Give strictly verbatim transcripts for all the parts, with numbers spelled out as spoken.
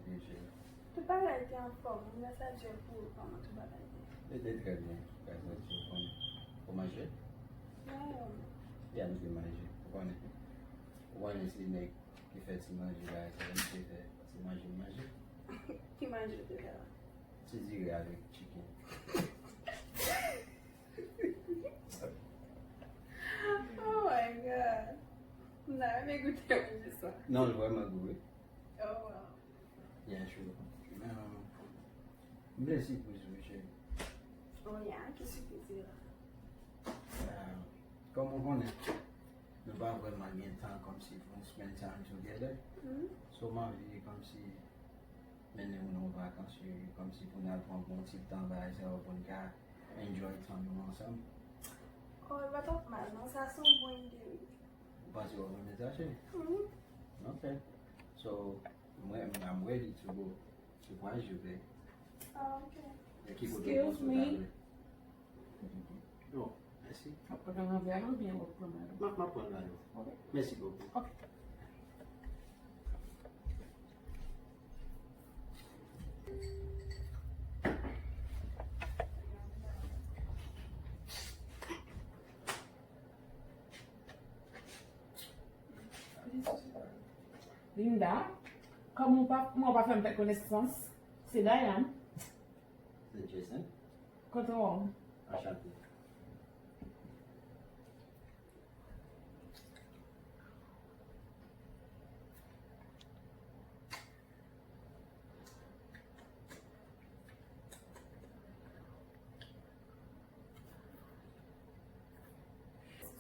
Wi, cheri. Tout bagay te anfòm, mwen sa djè pou ou, kòman tout bagay te? Li te trè byen, gras a Dye, ou konnen. Ou manje? Non. Ya, m te manje, ou konnen. Ou konnen se nèg ki fè ti manje la, se li te fè ti manje, m manje. Ki manje ou te fè la? Ti diri avèk chicken. Oh my God. M ta renmen goute manje sa. Non, l vrèman gou, wi. Oh, wow. Yeah, sure. Um, m vle sipriz ou, cheri. Oh, yeah, ki sipriz se la? Um, kòm ou konnen, nou pa vrèman gen tan kòmsi pou nou spend time together. Mhm. So, m anvi kòmsi mennen ou nan yon vakans, wi, kòmsi pou n al pran bon ti tan, bagay sa yo, pou n ka enjoy tan nou ansanm. Oh, e pa t ap mal, non? Sa se yon bon ide, wi. Ou panse w ap renmen sa, cheri? Mhm. Ok. So, mwen, I'm ready to go. Surprise you, babe. Ah, ok. E ki kote w panse w ta vle? Bon, mèsi. Ap pran yon vè oubyen w ap pran yon lòt? M ap, m ap pran yon lòt. Ok. Mèsi bokou. Ok. Linda, kòman w pa, kòman w pa fè m fè konesans? Se Diane. Se Jason. Kontan wè w. Anchante.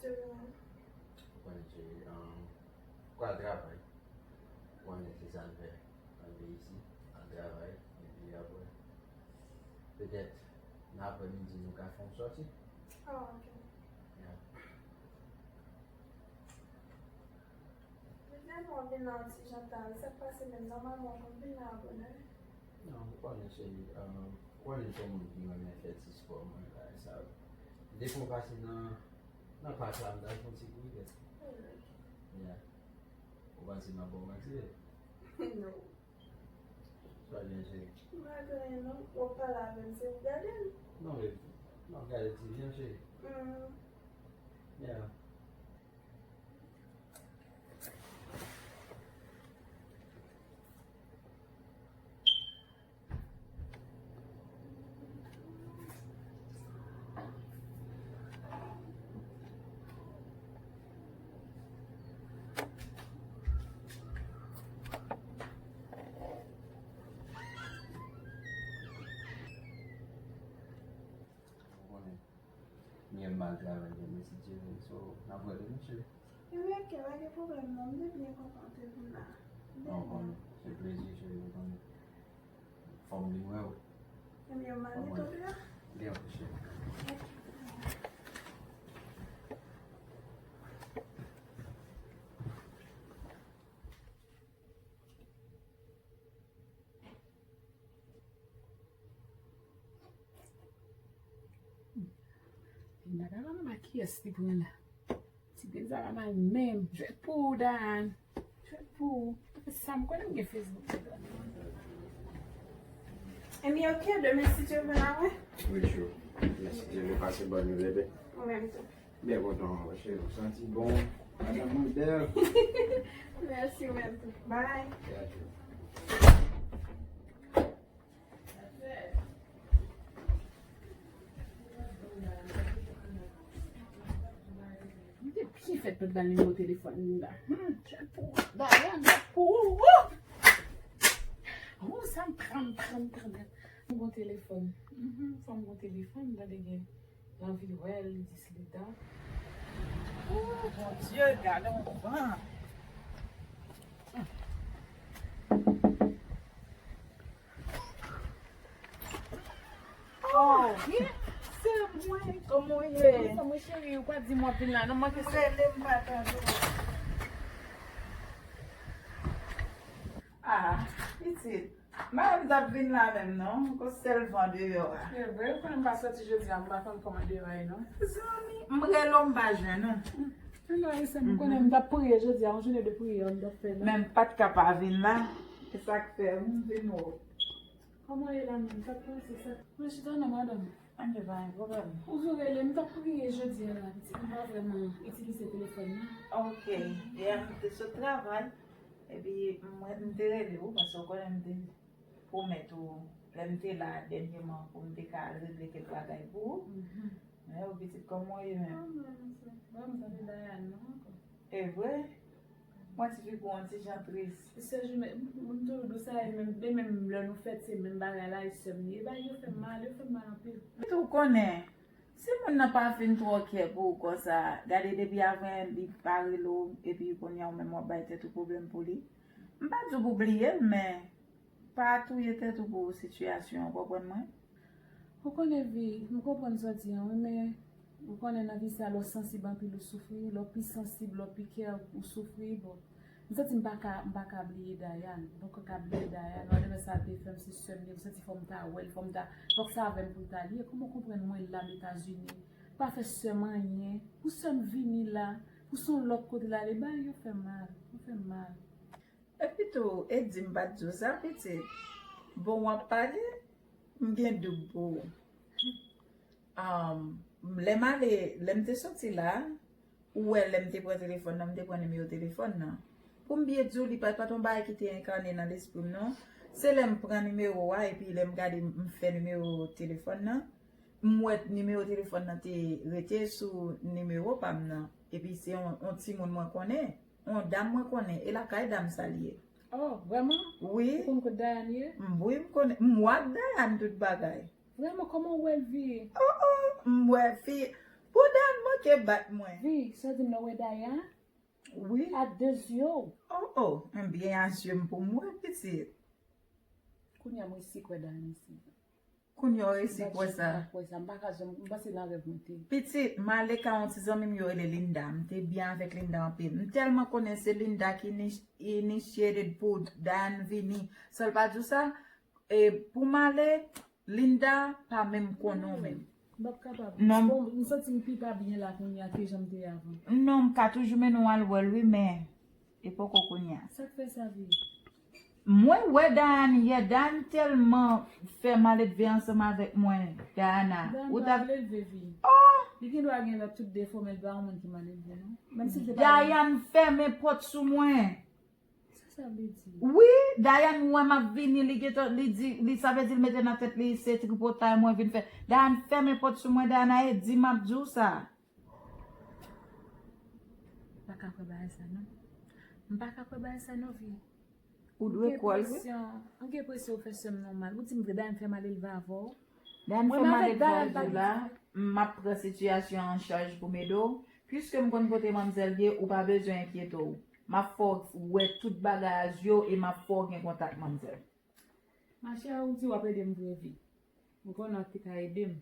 Ou konnen, cheri, um, ou pral travay. Ou konnen se sa n fè nan peyi isi, al travay, epi apre, petèt, nan aprèmidi, nou ka fè yon sòti. Ah, ok. Yeah. Mwen tèlman vin la yon ti jan ta, sa k pase menm, nòmalman, ou konn vin la bonè. Non, ou konnen, cheri, um, ou konnen se yon moun ki renmen fè ti spò, mwen, bagay sa yo. Depi w pase nan, nan pak la, m ta fè yon ti kouri. Yeah. Ou panse m ap ba w manti? Non. Sa gen, cheri? M pa gen anyen, non. W ap pale avè m, se pou gade m. Non, baby. Non, gade ti vi an, cheri. Mm. Yeah. Ou konnen, m gen mal travay demen, si Dye vle, so, n ap wè demen, cheri. Ebyen, ok, pa gen pwoblèm, non, m te byen kontan w te vin la. Mwen konnen, se plezi, cheri, ou konnen. Fò m vin wè w. Ebyen, m ale tande a. Byen, ok, cheri. Madam, a kiyès li pran la? Ti grenn sa pa mal menm. Jwèt pou ou, Dan. Jwèt pou ou. Sa m konnen m gen Facebook. Emi, ok, demen si Dye vle n a wè. Wi, chou. Mèsi Dye, nou pase bòn nou, bebe. Ou menm tou. Byen kontan wè w, cheri. Ou santi bon. Madan mwen bèl. Mèsi, ou menm tou. Bye. Yeah, chou. M te byen fèt pa t ba l nimewo telefòn li la. Hmm, chat pou ou. Dayè, chat pou ou. Wou! Wou, sa m pran, m pran, m pran. M gon telefòn. Mhm, fò m gon telefòn, tande gen. L anvi wè l, li di Slida. Oh, Bondye, gade yon van. Oh, se mwen, kòman w ye? Kòman w cheri? Ou pa di m w ap vin la, non, manke sa. M rele, m pa tande w. Ah, pitit. M pa menm t ap vin la menm non, gon sèl van deyò a. Se vre, ou konnen m pa soti jodi a, m pa konn kòman deyò a ye non. Zanmi, m rele w, m pa jwenn ou. Mezanmi, m konnen m t ap priye jodi a, yon jounen de priyè m t ap fè la. Men m pa t ka pa vin la. Se sa k fè m vin wè w. Kòman w ye la menm? Sa k pase sa? Mwen chita nan madanm. Anyen, pa gen pwoblèm. Ou vin rele m, m t ap priye jodi a la, pitit. M pa vrèman itilize telefòn nan. Ok. Yè m te sot travay, epi mwen, m te rele w, paske w konnen m te pwomèt ou, lè m te la dènyèman, pou m te ka al regle kèk bagay pou ou. Mhm. Men, ou pitit, kòman w ye menm? Ah, mwen, se, mwen, m tande Dayane non ankò. E vre? Mwen ti fi pou yon ti jan tris. Sè Jumè, m, m toujou di w sa, e menm, e menm lè nou fèt, se menm bagay la, e sè m li ye. Bagay yo fè m mal, yo fè m mal anpil. Ou konnen, si moun nan pa fin twò kè pou ou konsa, gade depi avan li pa rele w, epi kounye a ou menm w ap bay tèt ou pwoblèm pou li. M pa di w pou bliye l, men pa touye tèt ou pou sitiyasyon an, w konprann mwen? Ou konnen Vi, m konprann sa w di an, wi, men ou konnen nan vi sa, lè w sansib anpil, ou soufri, lè w pi sansib, lè w pi kè, ou soufri, bon. M santi m pa ka, m pa ka bliye Dayane, m poko ka bliye Dayane, whatever sa te fè m, se sè m li ye, m santi fò m ta wè l, fò m ta, fòk sa avè m pou l ta li ye, kòman w konprann mwen la m Etazini, pa fè sè m anyen, pou sè m vini la, pou se yon lòt kote l ale, bagay yo fè m mal, yo fè m mal. Epi tou, e di m pa t di w sa, pitit. Bon, w ap pale, m gen doub pou ou. Am, lè m ale, lè m te soti la, ou wè lè m te pran telefòn nan, m te pran nimewo telefòn nan. Pou m byen di w, li pa t, pa t yon bagay ki te enkane nan lespri m, non. Se lè m pran nimewo a, epi lè m gade, m fè nimewo telefòn nan, m wè nimewo telefòn nan te rete sou nimewo pa m nan. Epi se yon, yon timoun mwen konnen. Yon dam mwen konnen, e lakay dam sa l ye. Oh, vrèman? Wi. Ou konn kot Dayane ye? M, wi, m konnen. M wè ak Dayane tout bagay. Vrèman, kòman w wè l Vi? Oh, oh, m wè fi. Pou Dayane manke bat mwen. Vi, sa di m nan w wè Dayane? Wi. A de zye w? Oh, oh, ebyen, a zye m pou m wè, pitit. Kounye a, mwen si kwè Dayane isi. Kounye a w resi kwè sa. M pa janm ka kwè sa. M pa ka janm, m panse nan rèv mwen te. Pitit, m ale ka yon ti zanmi m yo rele Linda. M te byen avèk Linda anpil. M tèlman konnen se Linda ki ini-, initiated pou Dayane vini. San l pa di w sa, e, pou m ale, Linda pa menm konnen w menm. M p ap kapab. Non. Bon, m santi m pi pa byen la kounye a ke jan m te ye avan. Non, m ka toujou mennen w al wè l wi, men e poko kounye a. Sa k fè sa vre? Mwen wè Dayane yè, Dayane tèlman fè malelve ansanm avèk mwen, Dayana. Dayane ou pa ta malelve, Vi. Oh! Li gen dwa gen lòt tout defo, men li pa yon moun ki malelve, non. Menm si l te pa Dayane fèmen pòt sou mwen. Sa sa vle di? Wi, Dayane wè m ap vini, li gentan, li di, li, sa vle di l mete nan tèt li se tripotay mwen vin fè. Dayane fèmen pòt sou mwen, Dayana, e di m ap di w sa. M pa ka kwè bagay sa non. M pa ka kwè bagay sa non, Vi. Ou dwe kwè l, wi. M gen enpresyon, m gen enpresyon w fè sè m nan mal. Ou di m vre, Dayane fè malelve avè w? Dayane fè malelve avè w la, m ap pran sitiyasyon an an chaj pou m ede w. Piske m konn kote manmzèl ye, ou pa bezwen enkyete w. M ap fè w wè tout bagay a zye w e m ap fè w gen kontak manmzèl. Machè, ou di w ap ede m vre, Vi. Ou konnen w te ka ede m.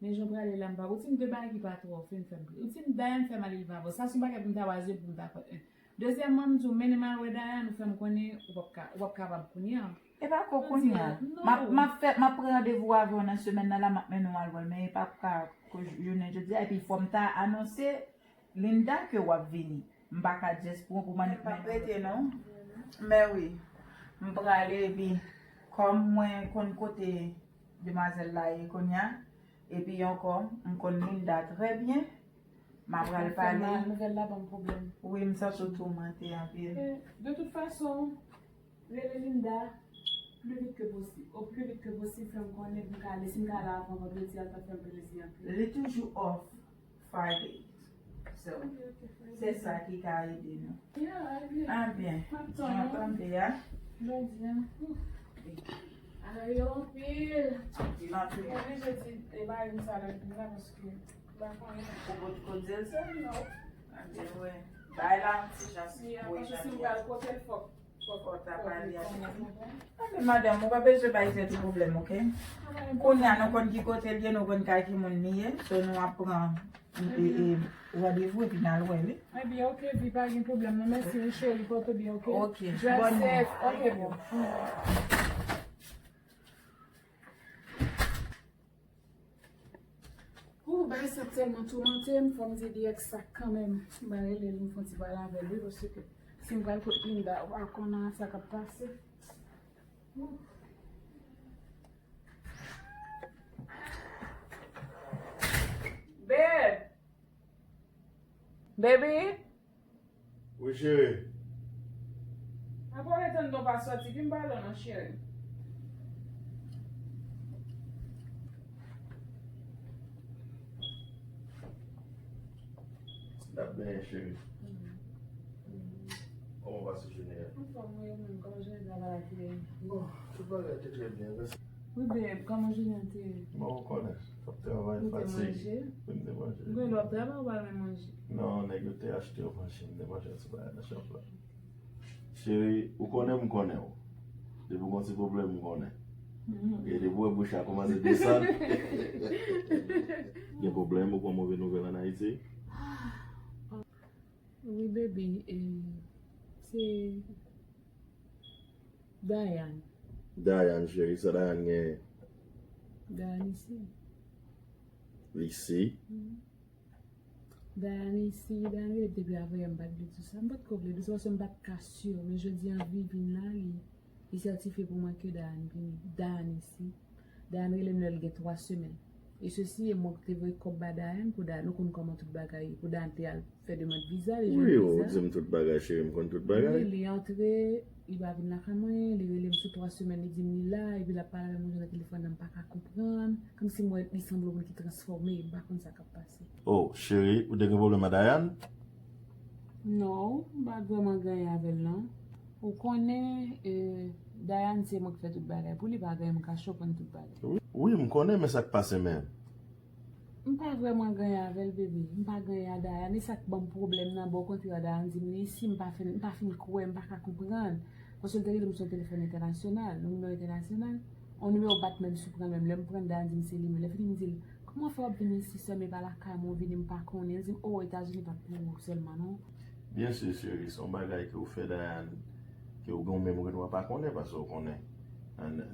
Men jan w prale la, m pa, ou di m de bagay ki pa twò fin fè m kriye. Ou di m Dayane fè malelve avè w. Sa se yon bagay pou m ta waze pou m ta kwè. Dezyèmman, m di w mennen m al wè Dayane, ou fè m konnen ou p ap ka, ou p ap kapab kounye a. E pa ko kounye a. M ap, m ap fè, m ap pran randevou avè w nan semèn nan la, m ap mennen w al wè l, men e p ap ka ko jounen jodi a. Epi fò m ta anonse Linda ke w ap vini. M pa ka just pran pou manipile. M p ap rete non. Men wi, m prale epi kòm mwen konn kote demwazèl la ye kounye a, epi ankò, m konn Linda trè byen, m ap pral pale. Nouvèl la ban m pwoblèm. Wi, m santi w toumante anpil. E, de tout fason, rele Linda pli vit ke posib. O pli vit ke posib, fè m konnen pou m ka ale. Si m ka ale avan vandredi a, l t ap fè m plezi anpil. Li toujou off Friday. So, se sa ki ka ede nou. Ah, byen. M ap tann ou. Jan w tande a. Jodi a. Bagay yo anpil. Anpil, anpil. Mwen oblije di, e, bagay m sa la, m la, paske m pa konnen. Ou potko di l sa? Non. Ah, byen, wi. Bagay la, yon ti jan. Wi, paske si m pral kote l, fòk Fò w ta pale avèk li. Anben, madanm, ou pa bezwen bay tèt ou pwoblèm, oke? Kounye a, nou konn ki kote l ye, nou konn kay ki moun li ye. So, nou ap pran, e, e, randevou epi n al wè l, wi. Ebyen, oke, Vi, pa gen pwoblèm, non. Mèsi, wi, cheri, pòte byen, oke? Oke, bòn nwit. Drive safe, oke, bon. Ooh, bagay sa tèlman toumante m, fò m di Diyèk sa kanmenm. M pral rele l, m fè yon ti pale avè l, wi, paske si m pral kot Linda, ou pa konnen sa k ap pase. Babe! Baby! Wi, cheri. Apa w ret tann w pa soti, vin pale non, cheri. N ap benyen, cheri. Kòman w pase jounen an? Anfòm, wi, ou menm, kòman jounen travay la te ye? Bon, tout bagay te trè byen, mèsi. Wi, babe, kòman jounen an te ye? Bon, ou konnen, t ap travay, fatige. Ou te manje? Wi, m te manje. M konnen w ap travay, ou pa renmen manje? Non, nèg yo te achte yon machin, m te manje yon ti bagay nan shop la. Cheri, ou konnen m konnen w. Depi w gon ti pwoblèm, m konnen. E depi w wè bouch la kòmanse desann, gen pwoblèm, ou pran move nouvèl ann Ayiti? Wi, baby, e, se Dayan. Dayan, cheri, sa Dayan genyen? Dayan isi. Isi? Dayan isi, Dayan rele m depi avanyè, m pa t vle di sa. M pa t ko vle di sa paske m pa t ka si, men jodi a Vivi vin la, li, li sètifye pou mwen ke Dayan vini. Dayan isi. Dayan rele m lè l gen twa semèn. E sesi, e mwen ki te voye kòb ba Dayan pou Dayan, nou konn kòman tout bagay ye, pou Dayan te al fè demann viza, li jwenn viza. Wi, ou di m tout bagay, cheri, m konn tout bagay. Wi, li antre, li pa vin lakay mwen, li rele m sou twa semèn, li di m li la, epi l ap pale avè m yon jan nan telefòn nan, m pa ka konprann. Kòmsi m wè li sanble yon moun ki transfòme, m pa konn sa k ap pase. Oh, cheri, ou te gen pwoblèm a Dayan? Non, m pa t vrèman gen anyen avè l, non. Ou konnen, e, Dayan se mwen k fè tout bagay pou li, pa gen anyen m ka chopan tout bagay. Wi, wi, m konnen, men sa k pase menm? M pa vrèman gen anyen avè l, bebe. M pa gen anyen a Dayan. E sa k ban m pwoblèm nan, bon, okontrè, Dayan di m li isi, m pa fin, m pa fin kwè, m pa ka konprann. Paske l te rele m sou yon telefòn entènasyonal, yon nimewo entènasyonal. Yon nimewo bat menm si w pran l menm. Lè m pran l, Dayan di m se li menm. Lè fini m di l, kòman fè w ap vin isi sèlman, e pa lakay mwen w vini, m pa konnen? Li di m, o, Etazini pa t pou ou sèlman, non. Byen si, cheri, se yon bagay ke w fè Dayan, ke w gen menm gen dwa pa konnen, paske w konnen,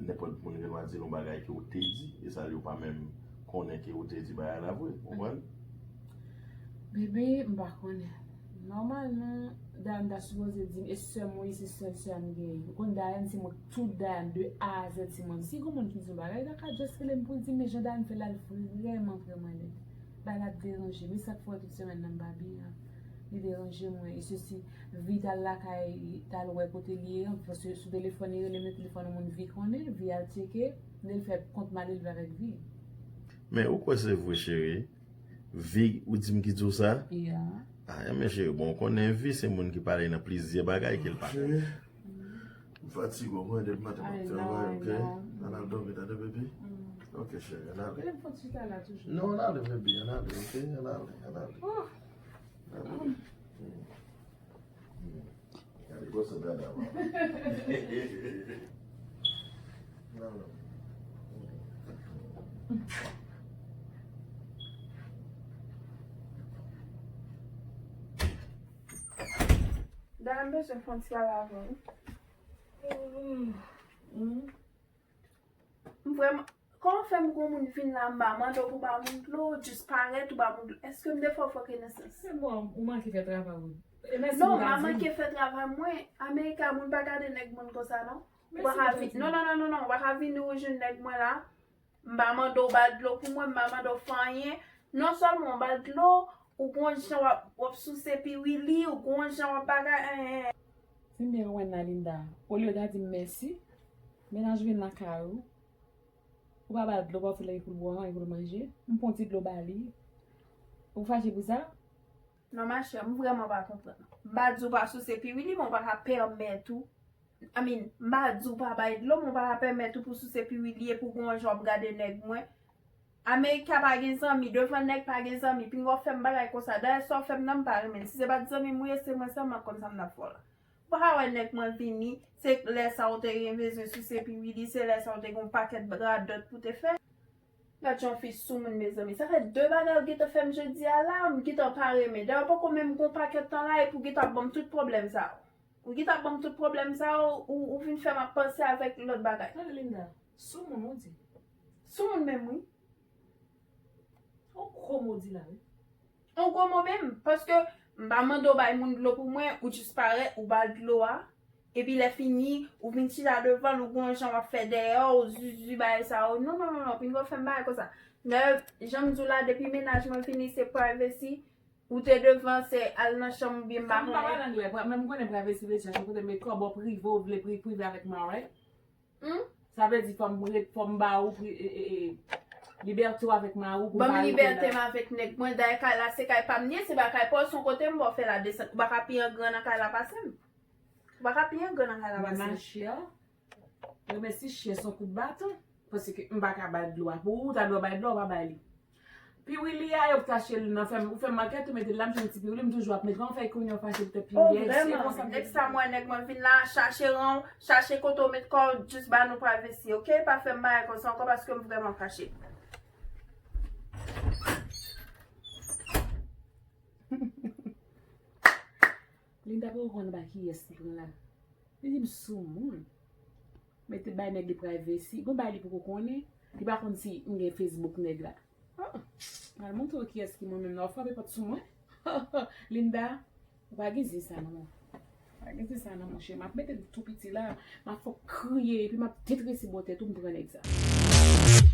nenpòt moun gen dwa di l yon bagay ke w te di, e sa yo pa menm konnen ke w te di bagay la vre, w konprann? Bebe, m pa konnen. Nòmalman, Dayan ta sipoze di m, e sè m wi, se sèl sè a m genyen. Ou konn Dayan, se mwen tout Dayan, de A a Z, se mwen. Si gen moun ki di yon bagay, li ta ka just rele m pou l di m, men jan Dayan fè la, l vrèman, vrèman lèd. Bagay la deranje m. E sa k fè w wè tout semèn nan m pa byen an. Li deranje mwen. E sesi, Vi t al lakay, t al wè kote li ye an. Paske sou telefòn, li rele m nan telefòn yon moun Vi konnen. Vi al tcheke. Li fè kont mal elve avèk Vi. Men ou kwè se vre, cheri? Vi, ou di m ki di w sa? Ya. Ah, men cheri, bon, ou konnen Vi se moun ki pale nan plizyè bagay ke l pa konnen. M fatige, w konnen, depi maten m ap travay, ok? Ann al dòmi, tande, baby? Ok, cheri, ann ale. Lè m fon chita la toujou. Non, ann ale, baby, ann ale, ok? Ann ale, ann ale. Ann ale. Gade gwosè dada, man. Ann ale. Dada, m bezwen fè yon ti pale avè w. M vrèman, kòman fè m gon moun vin la, m pa mande w pou ba moun dlo, w jis parèt, ou ba moun dlo? Èske m te fè w fè konesans? Se bon, ou manke fè travay ou. E mèsi. Non, m pa manke fè travay mwen. Amerika, moun pa gade nèg moun konsa, non. Ou pa ka vin, non, non, non, non, non, ou pa ka vini ou jwenn nèg mwen la. M pa mande w ba dlo pou mwen, m pa mande w fè anyen. Non sèlman w ba dlo, ou gon jan w ap, w ap souse piwili, ou gon jan w ap bagay, en, en. Si m te konprann la, Linda, olye w ta di m mèsi, mennaj vin lakay ou, ou pa ba l dlo, ou pa fè l anyen pou l bwè, anyen pou l manje, m pran ti dlo ba li, ou fache pou sa? Non, machè, m vrèman pa konprann. M pa di w pa souse piwili, men w pa ka pèmèt ou I mean, m pa di w pa bay dlo, men w pa ka pèmèt ou pou souse piwili epi w gon jan w ap gade nèg mwen. Amerika pa gen zanmi, devan nèg pa gen zanmi, pinga w fè m bagay konsa. Dayè, sa w fè m nan, m pa renmen l. Si se pa t zanmi m ou ye, se mwen sèlman k konn sa m t ap fè w la. Ou pa ka wè nèg mwen vini, se lè sa w te gen bezwen souse piwili, se lè sa w te gen yon pakèt radòt pou te fè. Gad yon fi soumoun, mezanmi. Sa fè de bagay ou gentan fè m jodi a la, m gentan pa renmen. Dayè, w poko menm gon pakèt tan la, epi w gentan ap ban m tout pwoblèm sa yo. Ou gentan ap ban m tout pwoblèm sa yo, ou, ou vin fè m ap panse avèk lòt bagay. Tande, Linda, soumoun ou di? Soumoun menm, wi. On gwo mo di la, wi. On gwo mo menm, paske m pa mande w bay moun dlo pou mwen, ou jis parèt, ou ba l dlo a. Epi lè fini, ou vin chita devan l, ou gon jan w ap fè dèyè w, zuzu bagay sa yo. Non, non, non, non, pinga w fè m bagay konsa. Nèg, jan m di w la, depi mennaj mwen vini, se privacy. Ou te devan, se al nan chanm oubyen m pa konnen. Mwen pa pale anglè, pra- men m konnen privacy vle di se kote met kòb ou prive, ou vle pri- prive avèk mwen, right? Hmm? Sa vle di fò m ret, fò m ba ou pri- e- e- e- libète w avèk mari w pou Ban m pa ret libète anndan. M avèk nèg mwen. Dayè kay la, se kay pa m li ye, se pa kay pa w, se yon kote m ba w fè la desann. Ou pa ka pi an gran nan kay la pase m. Ou pa ka pi an gran nan kay la Men pase m. Machè, remèsi chè se yon kout baton. Paske m pa ka bay dlo a pou ou, ou ta dwe bay dlo a, ou pa bay li. Pi wi li a, yo tache l nan fè m, ou fè m makèt, ou mete l la, m jwenn ti pi wi, m toujou ap mete, kòman fè kounye a w fache poutèt pi Oh, wi a, se vraiment. Konsa m Nèg sa mwen, nèg mwen vin la, chache ran, chache kote w met kò w, jis ba nou privacy, ok? Pa fè m bagay konsa ankò paske m vrèman fache. Linda poko konn pa kiyès li pran la. Li di m soumoun. Mete bay nèg li privacy. Gon bay li poko konnen. Li pa konn si m gen Facebook nèg la. Ah, m al montre w kiyès ki mwen menm nan. W ap frape pòt sou mwen. Linda, ou pa gen zen sa non. Ou pa gen zen sa non, monchè. M ap mete l tou piti la. M ap fè w kriye, epi m ap detrese bò tèt ou, m pran nèg sa.